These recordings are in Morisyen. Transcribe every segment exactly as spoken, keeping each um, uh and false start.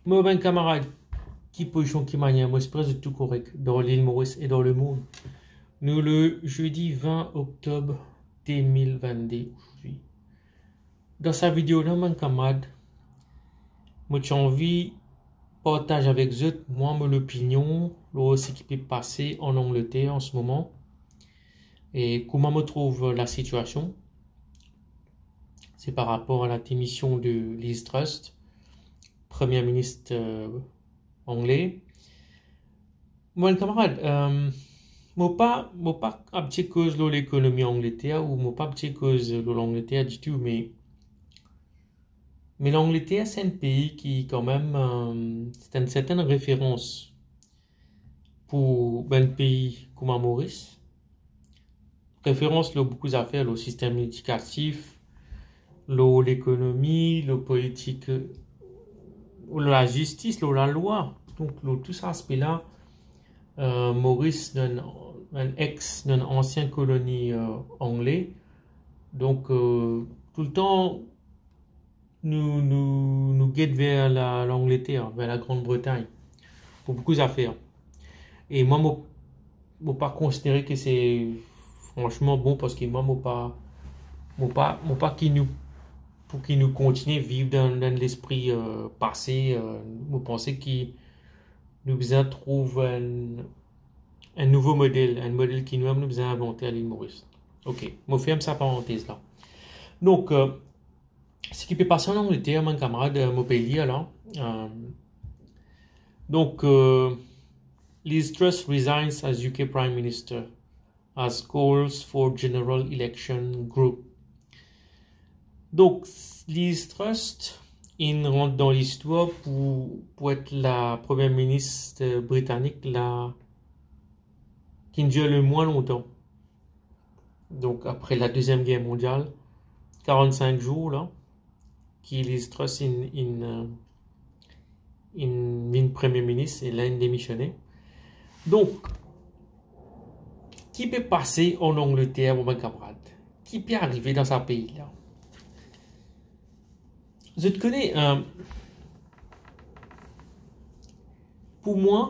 Mo bann kamarad, ki pozision, ki manier? Mo espere zot tou korek dan Lil Moris e dan lemond. Nou le zedi vin oktob de mil vennde zordi. Dan sa video la, bann kamarad, mo ti anvi partaz avek zot, mwa, mo lopinion lor seki pe pase an Angleter an se moman e kouma mo trouv lasitiasion. Se par rapor a la demision de Liz Truss, premie minis, euh, angle. Mo bann kamarad, euh, mo pa, mo pa abtie koz lor lekonomi Angleter ou mo pa abtie koz lor Langleter ditou, me, me Langleter se enn pei ki kanmem, euh, se enn sertenn referans pou bann pei kouma Moris. Referans lor boukou zafer, lor sistem edikatif, lor lekonomi, lor politik, lor lazistis, lor lalwa. Donk, lor tou sa aspe la, euh, Moris, enn, enn ex, enn ansien koloni, euh, angle. Donk, euh, toultan, nou, nou, nou get ver la, Langleter, ver la Grande Bretagne, pou boukou zafer. E mwa, mo, mo pa konsidere ki se fransman bon, parski mwa, mo pa, mo pa, mo pa ki nou, pou ki nou kontinie viv dan, dan lespri, euh, pase, euh, mo panse ki nou bizin trouv enn, enn nouvo model, enn model ki nou, nou bizin invante a Lil Moris. Ok, mo ferm sa parantez la. Donk, euh, seki pe pase an Angleter, bann kamarad, euh, mo pe lir la. Euh, donk, euh, Liz Truss resigns as U K Prime Minister as calls for general election group. Donk, Liz Truss inn rant dan listwar pou, pou et la premie minis, euh, britanik la, ki'nn dir le mwa lontan. Donk, apre la Deziem Ger Mondial, karant-sink zour la, ki Liz Truss inn, inn, euh, inn vinn premie minis e la inn demisione. Donk, ki pe pase an Angleter, mo bann kamarad? Ki pe arive dan sa pei la? Zot kone, euh, pou mwa,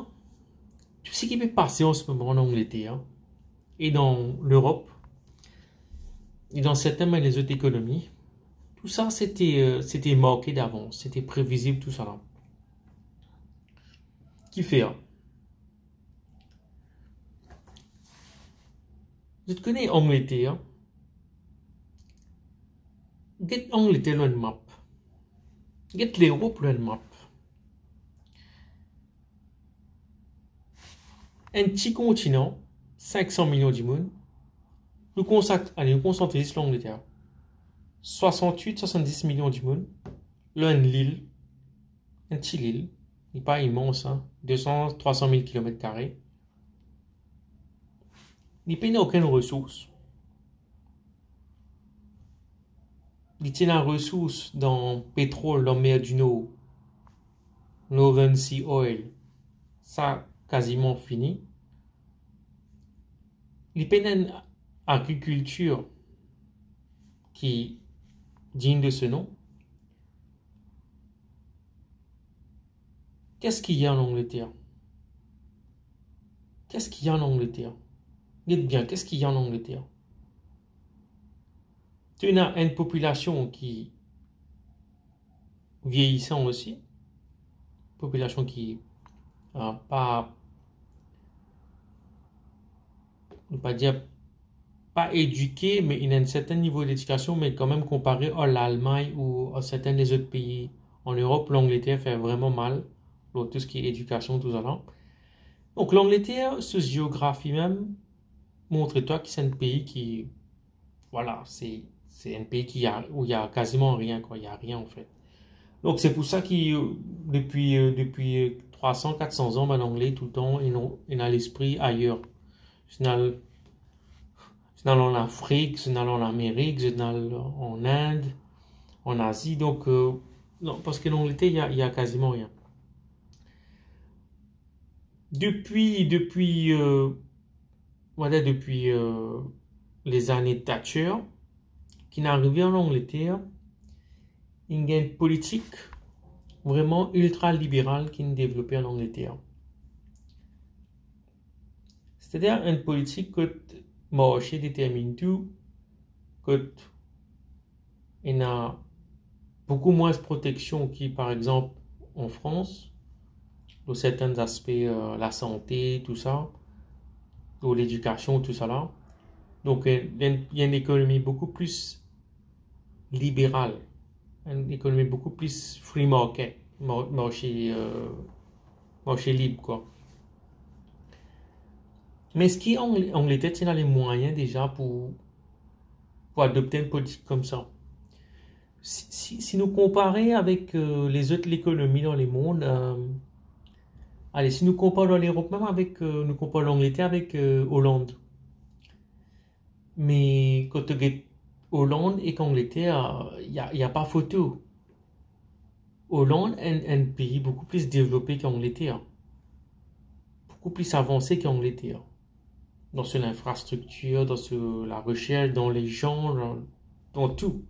tou seki pe pase an se moman an Angleter, e dan Lerop, e dan serten bann lezot ekonomi, tou sa, se ti, euh, se ti marke davans, se ti previzib, tou sa la. Kifer? Zot kone Angleter, get Angleter lor enn map. Get Lerop lor enn map. Enn ti kontinan, sink san milion dimoun, nou konsak-, ale, nou konsantre zis Langleter. Swasant-wit, swasant-dis milion dimoun, lor enn lil, enn ti lil, li pa imans, hein, de san, trwa san mil kilomet kare. Li pena okenn resours. Li ti ena resours dan petrol, dan Mer di Nor, Northern Sea Oil, sa kaziman fini. Li pena enn agrikiltir ki digne de ce nom. Qu'est-ce qu'il y a en Angleterre? Qu'est-ce qu'il y a en Angleterre? Get bien, qu'est-ce qu'il y a en Angleterre? Tu as une population qui vieillissant aussi, popilasion ki, euh, pa, nou pa dir pa edike, me ena enn serten nivo ledikasion, me kanmem konpare ar Lalmagn ou ar serten lezot pei an Erop, Langleter fer vreman mal lor tou seki edikasion, tou sa la. Donk, Langleter, so zeografi mem, montre twa ki se enn pei ki, vwala, se, se enn pei ki a, ou ena kaziman rien, kwa, ena rien, anfet. Donk, se pou sa ki, euh, depi, euh, depi, euh, trwa san, kat san zan, bann Angle toultan, ena, ena lespri ayer. Zot ena, zot ena al an Afrik, zot ena al an Amerik, zot ena al an Ind, an Azi. Donk, euh, non, parski Langleter, ena, ena kaziman rien. Depi, depi, euh, vwala, depi, euh, lezane Thatcher, ki'nn arive an Langleter, inn gagn politik vreman iltra liberal ki'nn devlope an Angleter. Setadir enn politik kot marse determinn tou, kot ena boukou mwins proteksion ki, par exanp, an Frans, lor sertenn zaspe, euh, lasante, tou sa, lor ledikasion, tou sa la. Donk, euh, il y a une, il y a une économie beaucoup plus libérale, une économie beaucoup plus free market, mar-, marse, euh, marse lib, kwa. Me eski Ang-, Angleter ti ena lemwayin deza pou, pou adopte enn politik koumsa? Si, si, si nou konpare avek, euh, lezot lekonomi dan lemond, euh, ale, si nou konpar dan Lerop mem avek, euh, nou konpar Langleter avek, euh, Oland. Me kan to get Oland ek Angleter, y a, y a pa foto. Oland enn, enn pei boukou plis devlope ki Angleter. Boukou plis avanse ki Angleter. Dan so linfrastriktir, dan so laresers, dan lezan, dan, dan tou.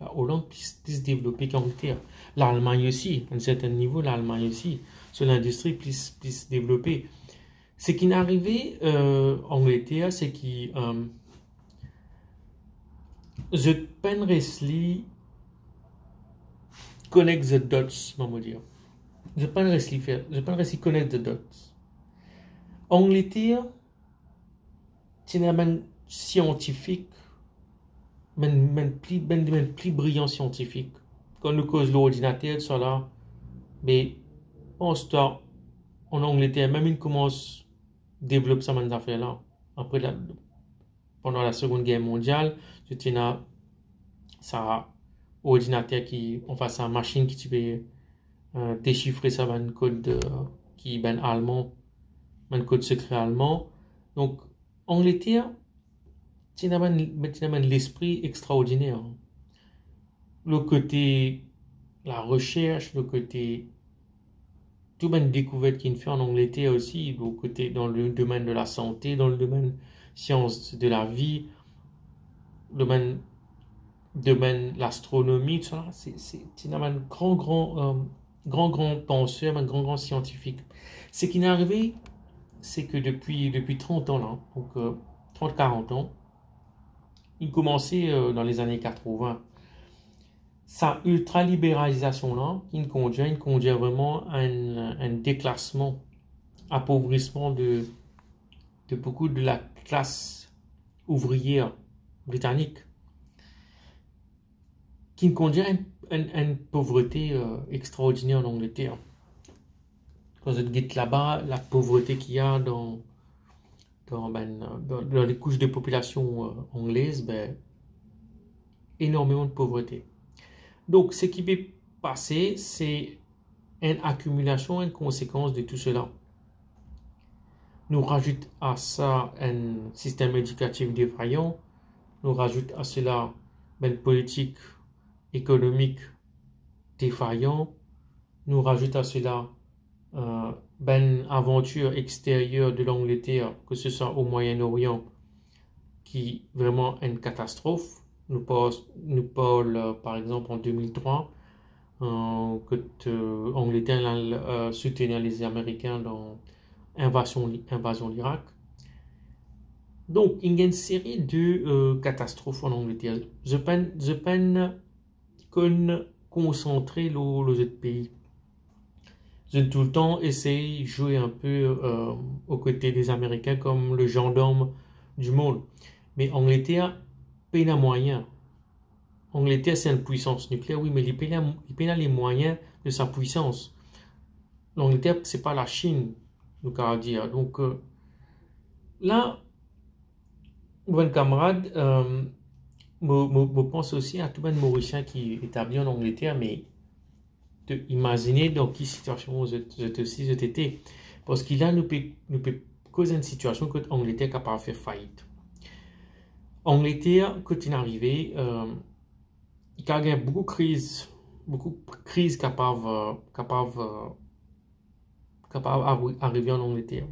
La Oland plis, plis devlope ki Angleter. Lalmagn osi, a enn sertenn nivo, Lalmagn osi. So lindistri plis, plis devlope. Seki inn arive, euh, Angleter, seki, euh, zot pa'nn res li connect the dots, mo dir. Zot pa'nn res li fer, zot pa'nn res li connect the dots. Angleter, ti ena bann siantifik, bann, bann pli, bann, bann pli briyan siantifik. Kan nou koz lordinater, tousala, me pans twa, an Angleter mem, inn koumans devlop sa bann zafer la. Apre la, pandan Lasegonn Ger Mondial, zot ti ena sa ordinater ki, anfin, sa masinn ki ti pe, euh, desifre sa bann kod, euh, ki bann Alman, bann kod sekre alman. Donk, Angleter ti ena bann, ti ena bann lespri extraordiner. Lor kote laresers, lor kote tou bann dekouvert ki inn fer an Angleter osi, lor kote, dan le domenn de lasante, dan le domenn sians de lavi, domenn, domenn lastronomi, tousala, se, se, ti ena bann gran, gran, euh, gran, gran panser, bann gran, gran siantifik. Seki inn arive, se ke depi, depi trant an la, donk, euh, trant, karant an, inn koumanse, euh, dan lezane katrovin. Sa iltraliberazasion la, ki'nn kondir, inn kondir vreman a enn, enn deklasman, apovrisman de, de boukou de laklas ouvriyer britanik, ki'nn kondir a enn, enn, enn povrete, euh, extraordiner an Angleter. Kan zot get laba, lapovrete ki ena dan, dan bann, dan, dan lekous de popilasion, euh, anglez, be, enormeman de povrete. Donk, seki pe pase, se enn akimilasion, enn konsekans de tou sela. Nou razout a sa enn sistem edikatif defayan, nou razout a sela bann politik ekonomik defayan, nou razout a sela, euh, bann avantir exteryer de Langleter, ke se swa o Mwayen Orian, ki vreman enn katastrof. Nou par-, nou parl, euh, par exanp, an de mil trwa, euh, kot, euh, Angleter inn al, euh, soutenir Lezamerikin dan invazion Li-, invazion Lirak. Donk, inn gagn seri de, euh, katastrof an Angleter. Zot pa'nn, zot pa'nn konn konsantre lor, lor zot pei. Zot toultan esey zwe inpe, euh, o kote de Zamerikin kom le zandarm di mond. Me Angleter pena mwayin. Angleter se enn pwisans nikleer, wi, me li pena, li pena lemwayin de sa pwisans. Langleter, se pa Lasinn, nou kapav dir. Donk, euh, la, mo bann kamarad, euh, mo, mo, mo pans osi a tou bann Morisien ki etabli an Angleter, me to imazine dan ki sitiasion zot, zot osi, zot ete. Parski la, nou pe, nou pe koz enn sitiasion kot Angleter kapav fer fayit. Angleter, kot inn arive, euh, kapav gagn boukou kriz, boukou kriz kapav, euh, kapav, euh, kapav ari-, arive an Angleter.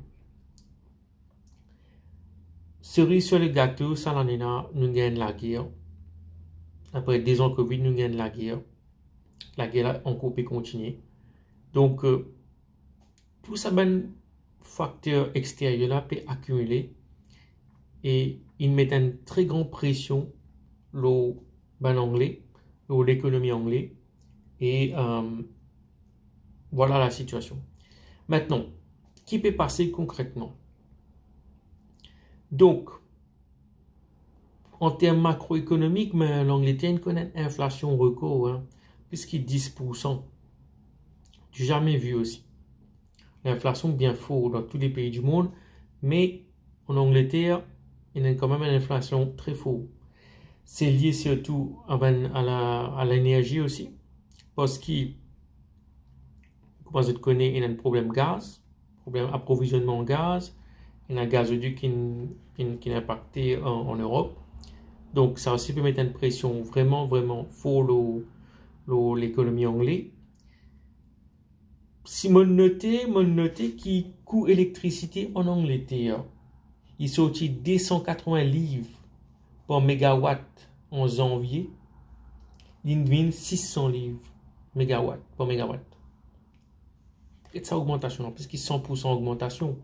Seriz sur le gato, sa lane la, nou gagn lager. Apre de zan Covid, nou gagn lager. Lager la ankor pe kontigne. Donk, euh, tou sa bann fakter exteryer la pe akimile e inn met enn tre gran presion lor bann Angle, lor lekonomi angle, e, euh, vwala lasitiasion. Aster, ki pe pase konkretman? Donk, an term makroekonomik, me Langleter inn konn enn inflasion rekor, hein, plis ki dis poursan. Du jamais vu osi. Linflasion bien for dan tou le pei dimond, me an Angleter, ena kanmem enn inflasion tre for. Se lie sirtou a bann, a la, a lenerzi osi, parski, kouma zot kone, ena enn problem gaz, problem aprovizionman gaz, ena gazoduk ki, ki, ki inpakte an, an Erop. Donk, sa osi pe met enn presion vreman, vreman for lor, lor lekonomi angle. Si mo note, mo note ki kou elektrisite an Angleter, li sorti de san katreven liv par megawat an zanvie, li vinn sis san liv megawat par megawat. Get sa ogmantasion la, plis ki san poursan ogmantasion.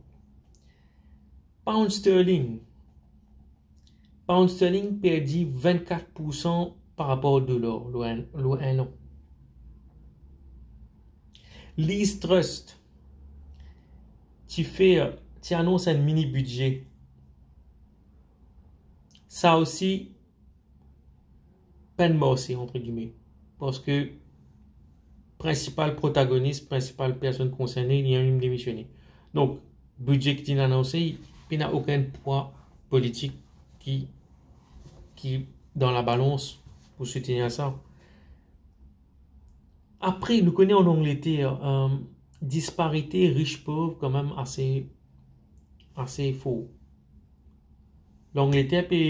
Pound sterling. Pound sterling perdi vennkat poursan par rapor dolar lor enn, lor enn an. Liz Truss ti fer, ti anons enn mini bidze. Sa osi, pa'nn marse, antre gime, parski prinsipal protagonis, prinsipal personn konserne, li mem demisione. Donk, bidze ki ti anonse, pena okenn pwa politik ki, ki dan labalans pou soutenir sa. Apre, nou kone an Angleter, euh, disparite rich-pov kanmem ase, ase for. Langleter pe,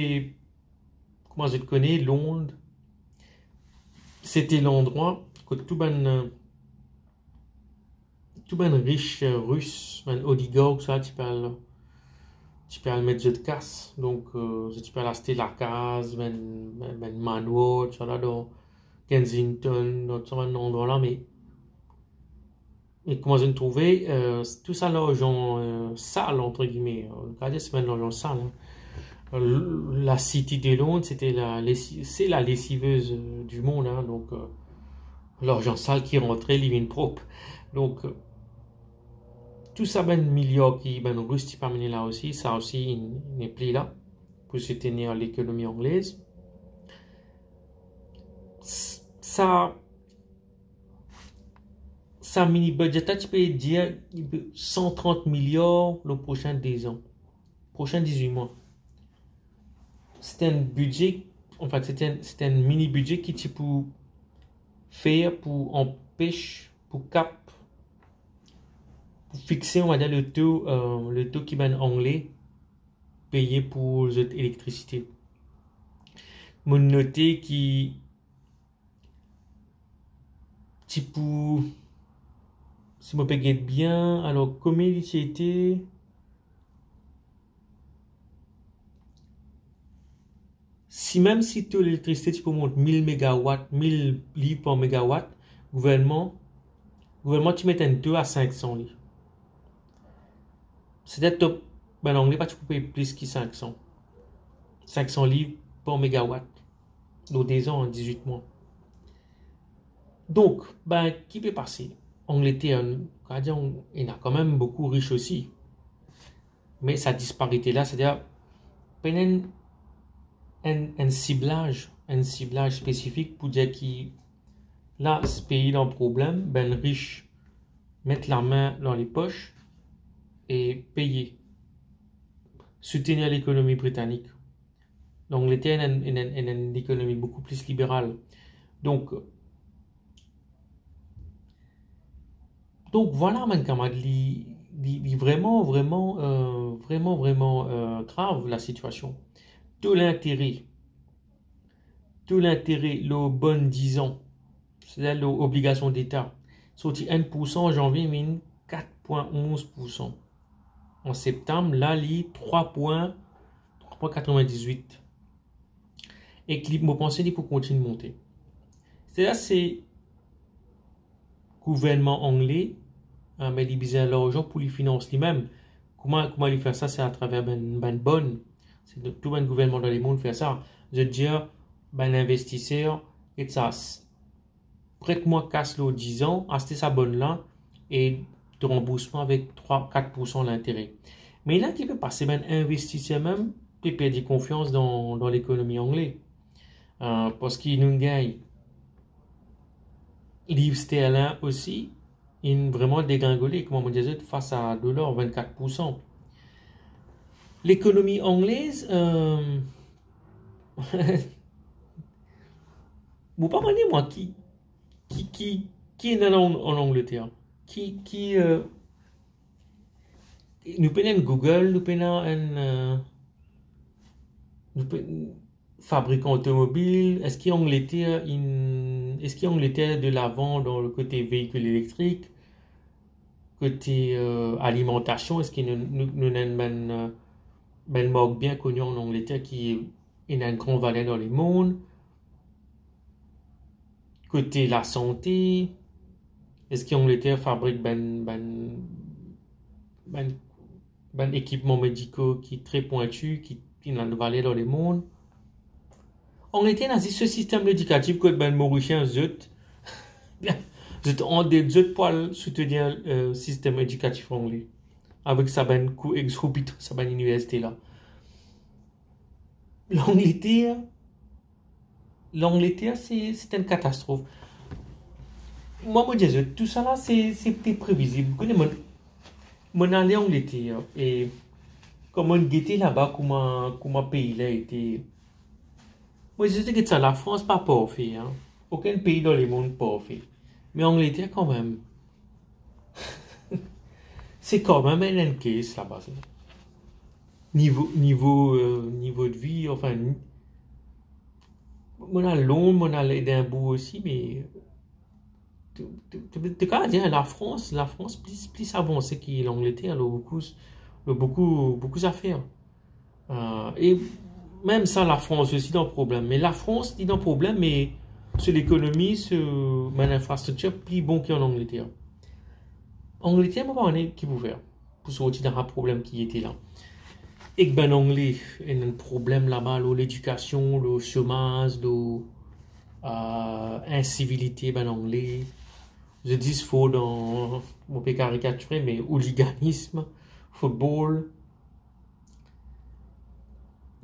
kouma zot kone, Lond, se ti landrwa kot tou bann, euh, tou bann rich, euh, Ris, bann oligark, sa, ti pe al, ti pe al met zot kas. Donk, euh, zot ti pe al aste lakaz, bann, bann, bann manoir, sa la, dan Kensington, dan sa bann landrwa la, me, me kouma zot trouve, euh, tou sa larzan, euh, sal, antre gime, euh, nou kapav dir se bann larzan sal, hein. Euh, la City de Londres, se ti la lesi-, se la lesiveuse, euh, du monde, hein. Donk, euh, larzan sal ki rantre, li vinn prop. Donk, euh, tou sa bann miliar ki bann Ris ti pe amenn la osi, sa osi, li nepli la pou soutenir lekonomi anglez. S-, sa, sa mini bidze la, ti pe dir, li pe san trant miliar lor prosin de zan, prosin dizwit mwa. Se ti enn bidze, anfet, se ti enn, se ti enn mini bidze ki ti pou fer pou anpes, pou kap, pou fixe, on va dire, le to, euh, le to ki bann Angle peye pou zot elektrisite. Mo note ki ti pou, si mo pe get bien, alor, komie li ti ete, si mem si to elektrisite ti pou mont mil megawat, mil liv par megawat, gouvernman, gouvernman ti met enn to a sink san liv. Setadir to, bann Angle pa ti pou pey plis ki sink san. Sink san liv par megawat. Lor de zan, dizwit mwa. Donk, ben, ki pe pase? Angleter, nou kapav dir, ena kanmem boukou rich osi. Me sa disparite la, setadir, pena enn, enn, enn siblaz, enn siblaz spesifik pou dir ki la, se pei la an problem, bann rich met lame dan lepos e peye, soutenir lekonomi britanik. Langleter ena enn, ena enn, ena enn lekonomi boukou plis liberal. Donk, donk vwala, bann kamarad, li, li, li vreman, vreman, euh, vreman, vreman, euh, grav, lasitiasion. To lintere, to lintere lor bonn dizan, setadir lor obligasion deta, sorti enn poursan an zanvie, vinn kat pwin onz poursan an septam, la li trwa pwin, trwa pwin katreven-dizwit. Ek li, mo panse li pou kontign monte. Setadir se, gouvernman angle, eh, me li bizin larzan pou li finans limem. Kouma, kouma li fer sa? Se atraver bann, bann bonn. Se tou bann gouvernman dan lemond fer sa. Zot dir bann investiser, get sa, pret mwa kas lor diz an, aste sa bonn la, e to ranbours mwa avek trwa, kat poursan lintere. Me la ki pe pase, bann investiser mem pe perdi konfians dan, dan lekonomi angle. Eh, parski nou gagn liv sterlin osi, inn vreman degringole, kouma mo dir zot, fas a dolar, vennkat poursan. Lekonomi anglez, eh, mo pa mande mwa ki, ki, ki, ki ena an, an Angleter. Ki, ki, eh, nou pena enn Google, nou pena enn, eh, nou pe, fabrik otomobil, eski Angleter inn, eski Angleter de lavan dan le kote veikil elektrik, kote, eh, alimantasion, eski nou, nou, nou ena enn bann, eh, bann mark bien koni an Angleter ki ena enn gran valer dan lemond? Kote lasante, eski Angleter fabrik bann, bann, bann, bann ekipman mediko ki tre pwinti, ki, ki ena valer dan lemond? Angleter ena zis so sistem ledikatif kot bann Morisien, zot, zot andet zot pou al soutenir, eh, sistem edikatif angle avek sa bann kou exorbitan, sa bann iniversite la. Langleter, Langleter, se, se enn katastrof. Mwa, mo dir zot, tousala, se, se te previzib. Kone, mo, mo ale Angleter, e kan mo gete laba kouma, kouma pei la ete, mo dir zot, get sa, Lafrans pa parfe, hein. Okenn pei dan lemond parfe. Me Angleter, kanmem, se kanmem enn, enn case laba, sa. Nivo, nivo, eh, nivo de vi, anfin, ni-, mo al Lond, mo al Edinbourg osi, me to, to, to, to kapav dir, Lafrans, Lafrans plis, plis avanse ki Langleter, lor boukou, lor boukou, boukou zafer. Eh, e mem sa, Lafrans osi dan problem. Me Lafrans, li dan problem, me so lekonomi, so bann infrastriktir pli bon ki an Angleter. Angleter, mo pa kone ki pou fer pou sorti dan sa problem ki ete la. Ek bann Angle, ena enn problem laba, lor ledikasion, lor somaz, lor, eh, insivilite bann Angle. Zot zis for dan, mo pe karikatire, me oliganism, football.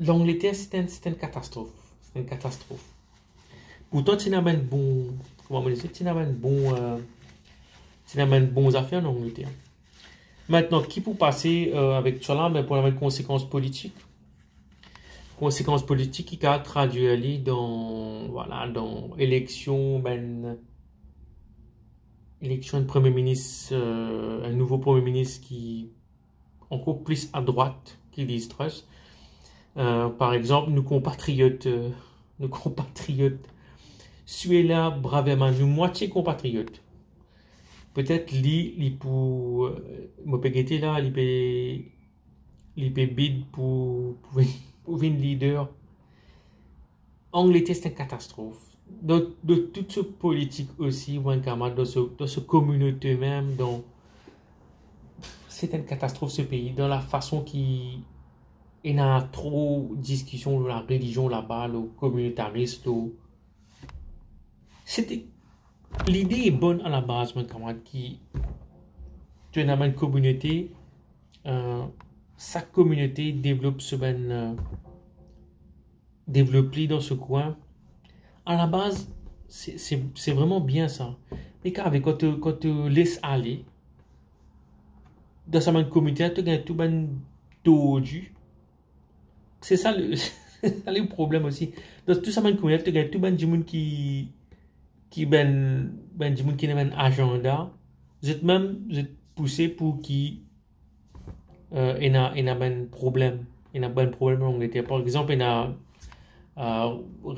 Langleter, se enn, se enn katastrof. Se enn katastrof. Pourtan, ti ena bann bon, kouma mo dir, ti ena bann bon, eh, ti ena bann bon zafer an Angleter. Aster, ki pou pase, eh, avek sa la, me pou ena bann konsekans politik. Konsekans politik ki kapav tradwir li dan, vwala, dan eleksion, bann, eleksion enn premie minis, eh, enn nouvo premie minis ki ankor plis adrwat ki Liz Truss. Eh, par exanp, nou konpatriot, eh, nou konpatriot Suella Braverman, nou mwatie konpatriot. Petet li, li pou, eh, mo pe gete la, li pe, li pe bid pou, pou vinn, pou vinn lider. Angleter, se enn katastrof. Dan, dan tou so politik osi, mo kamarad, dan so, dan so kominote mem, dan, se enn katastrof so pei, dan lafason ki ena tro diskision lor larelizion laba, lor kominotaris, lor, se te, lide e bonn alabaz, mo kamarad, ki to ena bann kominote, eh, sak kominote devlop so bann, eh, devlop li dan so kwin. Alabaz, se, se, se vreman bien sa. Me kapav, kan to, kan to les ale, dan sa bann kominote la, to gagn tou bann tordi. Se sa le, se sa le problem osi. Dan tou sa bann kominote la, to gagn tou bann dimoun ki, ki bann, bann dimoun ki ena bann azanda. Zot mem, zot pouse pou ki eh, ena, ena bann problem. Ena bann problem an Angleter. Par exanp, ena, eh,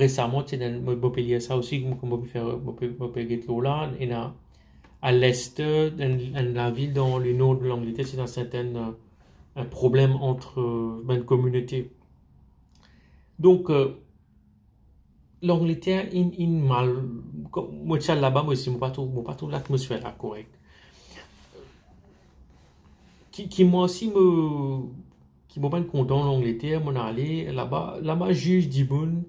resaman, ti ena, mo, mo pe lir sa osi, kouma, kouma mo pe fer, mo pe, mo pe get lor la, ena a Leicester, enn, enn lavil dan lenor de Langleter, ti ena sertin, eh, enn problem ant, eh, bann kominote. Donk, eh, Langleter inn, inn mal, kom mo ti al laba, mo osi, mo pa trouv, mo pa trouv latmosfer la korek. Ki, ki mwa osi, mo, ki mo pa kontan Langleter, mo ale laba, laba zis dimoun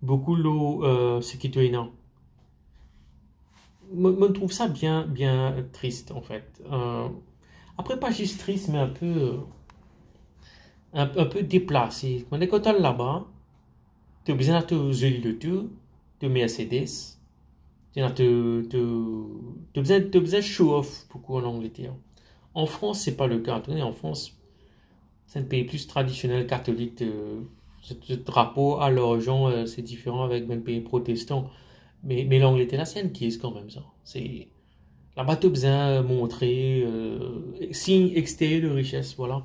boukou lor, euh, seki to ena. Mo, mo trouv sa bien, bien tris, an fet. Euh, apre, pa zis tris, me inpe, euh, inpe, inpe deplase. Mo, kan to al laba, to bizin ena to zoli loto, to Mercedes, to ena to, to, to bizin, to bizin show off boukou an Angleter. An Frans, se pa le ka. An Frans, se enn pei pli tradisionel, katolik, euh, se, se rapor a larzan, euh, se diferan avek bann pei protestan. Me, me Langleter la, se enn kez kanmem sa. Se, laba to bizin montre, euh, sign exterier de richesse, vwala.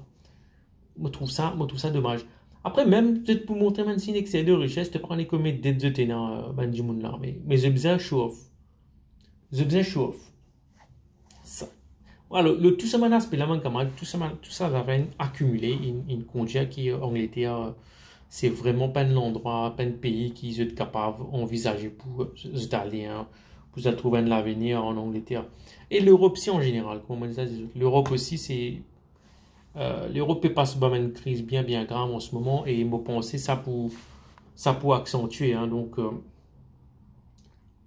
Mo trouv sa, mo trouv sa domaz. Apre, mem zot pou montre bann sign exterier de richesse, to pa kone komie det zot ena, euh, bann dimoun la. Me, me zot bizin show off. Zot bizin show off. Sa, vwala, le, tou sa bann aspe la, bann kamarad, tou sa bann, tou sa zafer inn akimile, inn, inn kondir ki, euh, Angleter, euh, se vreman pa enn landrwa, pa enn pei ki zot kapav anvizaze pou, euh, zot ale, hein, pou zot trouv enn lavenir an Angleter. E Lerop si an zeneral, kouma mo dir sa, Lerop osi, se, euh, Lerop pe pas par enn kriz bien, bien grav an se moman, e mo panse sa pou, sa pou aksantie, hein. Donk, euh,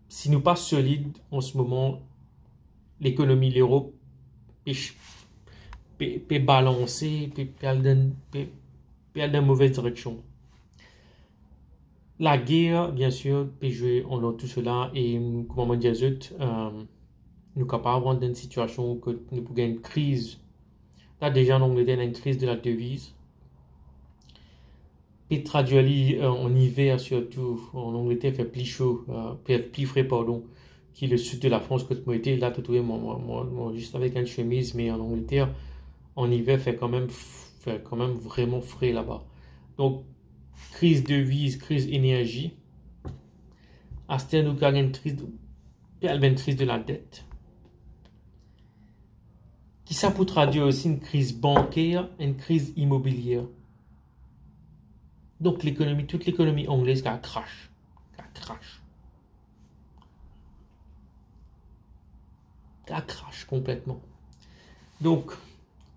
si nou pa solid an se moman, lekonomi Lerop pe, pe, pe balanse, pe, pe al dan, pe, pe al dan move direksion. Lager, bien sir, pe zwe dan tou sela, e kouma mo dir zot, euh, nou kapav rant dan enn sitiasion kot nou pou gagn enn kriz. La deza, an Angleter, ena enn kriz de la deviz. Pe tradwir li, euh, an iver sirtou. An Angleter, fer pli so, euh, fer pli fre, pardon, ki le sid de la Frans kot mo ete. La, to trouve, mo, mo, mo, mo zis avek enn semiz, me an Angleter, an iver, fer kanmem, fer kanmem vreman fre laba. Donk, kriz deviz, kriz enerzi. Aster nou gagn enn kriz, pe al enn kriz de ladet. Ki sa pou tradwir osi enn kriz banker, enn kriz imobilier. Donk, lekonomi, tout lekonomi anglez kapav krash. Kapav krash. Kapav krash konpletman. Donk,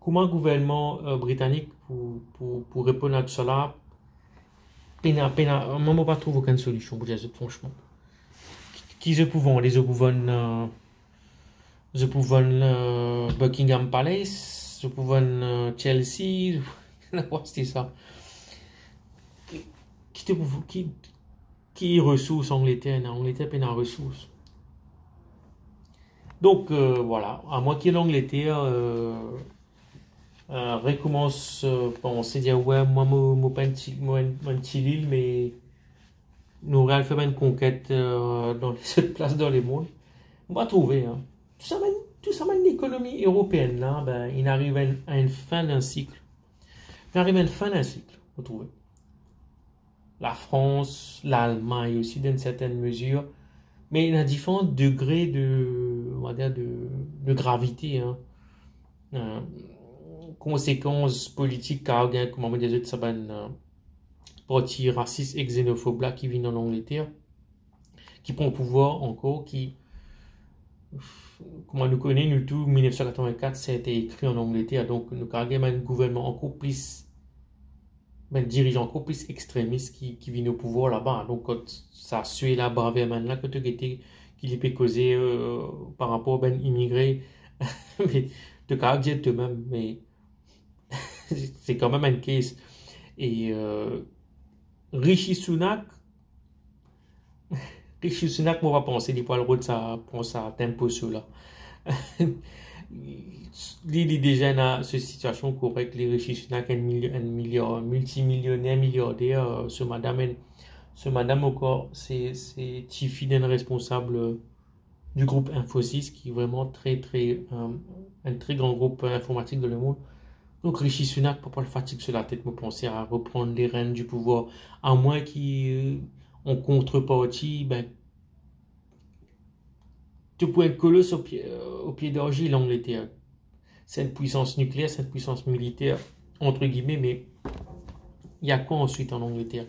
kouma gouvernman, euh, britanik pou, pou, pou reponn a tou sala, pena, pena, mwa, mo pa trouv okenn solision pou dir zot, fransman. Ki, ki zot pou vann? Zot pou vann, euh, zot pou vann, euh, Buckingham Palace, zot pou vann, euh, Chelsea, zot pou, zot pou aste sa. Ki, ki to pou, ki, ki resours Angleter ena? Angleter pena resours. Donk, euh, vwala, amwin ki Langleter, euh, euh, rekoumans, euh, panse, dir, "Wi, mwa, mo, mo pa enn ti, mo enn, mo enn ti lil, me nou al fer bann konket, euh, dan lezot plas dan lemond." Mo pa trouve, hein. Tou sa bann, tou sa bann lekonomi eropeen la, ben, inn ariv a enn, a enn fin dan sik. Inn ariv a enn fin dan sik, mo trouve. Lafrans, Lalmagn osi, dan enn sertenn mezir. Me ena diferan degre de, on va dire, de, de gravite, hein. Euh, konsekans politik kapav gagn, kouma mo dir zot, sa bann, euh, parti rasis ek zenofob la ki vinn an Angleter, ki pran pouvwar ankor, ki, kouma nou kone, nou tou, mil nef san katrovin-kat, sa ete ekri an Angleter, donk nou kapav gagn bann gouvernman ankor plis, bann dirizan ankor plis extremis ki, ki vinn o pouvwar laba. Donk, kan sa swe la, Braverman la, kan to gete ki li pe koze, euh, par rapor bann imigre, me to kapav dir to mem, me se kanmem enn kes. E, euh, Rishi Sunak, Rishi Sunak, mo pa panse li pou al rod sa, pran sa tempo show la. Li, li deza ena so sitiasion korek, li, Rishi Sunak, enn milio-, enn miliar, miltimilioner, miliarder, euh, so madam, enn, so madam ankor, se, se tifi d'enn responsab, euh, du group Infosys, ki vreman tre, tre, euh, enn tre gran group, euh, informatik dan lemond. Donk, Rishi Sunak pa pou al fatig so latet, mo panse, a reprann les rênes du pouvoir. Amwin ki, euh, an kontreparti, ben, to pou enn kolos o pie, euh, o pie darzil, Langleter. Se enn pwisans nikleer, se enn pwisans militer, entre guillemets, me ena kwa answit an Angleter?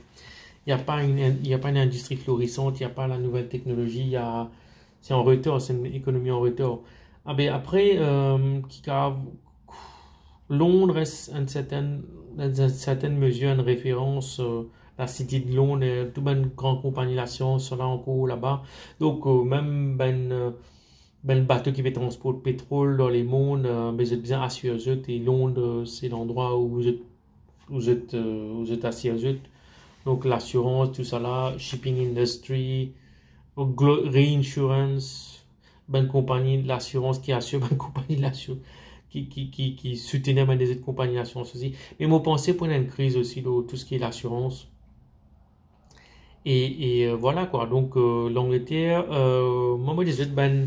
Il n'y a pas une, il n'y a pas une industrie florissante, il n'y a pas la nouvelle technologie, il y a, c'est en retard, c'est une économie en retard. Ah ben après, euh, qui a, Londres reste une certaine, dans une certaine mesure une référence, euh, la cité de Londres, euh, tout bann gran konpagni lasirans la ankor laba. Donc, euh, même ben, euh, bann bato ki pe transport pétrol dan lemond, euh, ben, zot bizin asir zot, e Londres, euh, c'est l'endroit où zot, où zot, euh, où zot asir zot. Donc, l'assurance, tout ça là, shipping industry, glo-, reinsurance, bann konpagni lasirans ki asir, bann konpagni lasirans ki, ki, ki, ki soutenir bann lezot konpagni lasirans osi. Me mo panse pou ena enn kriz osi dan tou seki lasirans. E, e, euh, vwala kwa. Donk, euh, Langleter, euh, mwa, mo dir zot, bann,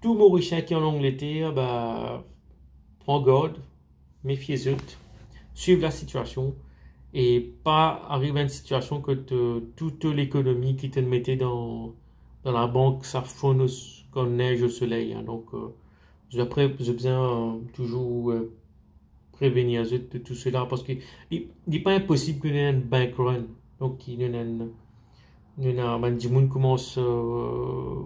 tou Morisien ki an Langleter, ba, pran gard, mefie zot, swiv lasitiasion, e pa ariv a enn sitiasion kot, euh, tout lekonomi ki to mete dan, dan labank, sa fonn o s-, kom nez o soley, hein. Donk, euh, zot apre, zot bizin, euh, touzour, euh, prevenir zot de tou sela, parski li, li pa inposib ki nou ena enn bank run. Donk, ki nou ena enn, nou ena bann dimoun koumans, euh,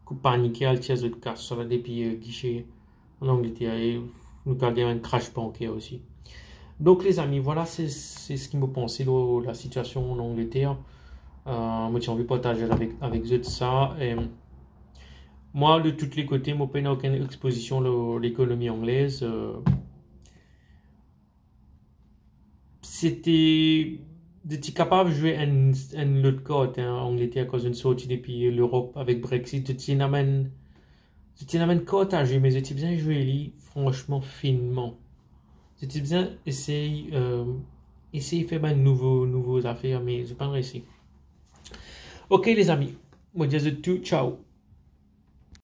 kou-, panike, al tir zot kas, sa la depi, euh, gise an Angleter, e nou kav gagn enn crash banker osi. Donk, lezami, vwala, se, se seki mo panse lor lasitiasion an Angleter. Euh, mo ti anvi partaz avek, avek zot sa. E mwa, de tou lekote, mo pena okenn expozision lor lekonomi anglez. Euh, se ti, se ti kapav zwe enn, enn lot kart, hein, Angleter, akoz nou sorti depi Lerop avek Brexit. Se ti ena bann, se ti ena bann kart a zwe, me se ti bizin zwe li, fransman, finman. Se ti bizin esey, euh, esey fer bann nouvo, nouvo zafer, me se pa resi. Ok, lezami, mo dir zot tou, ciao.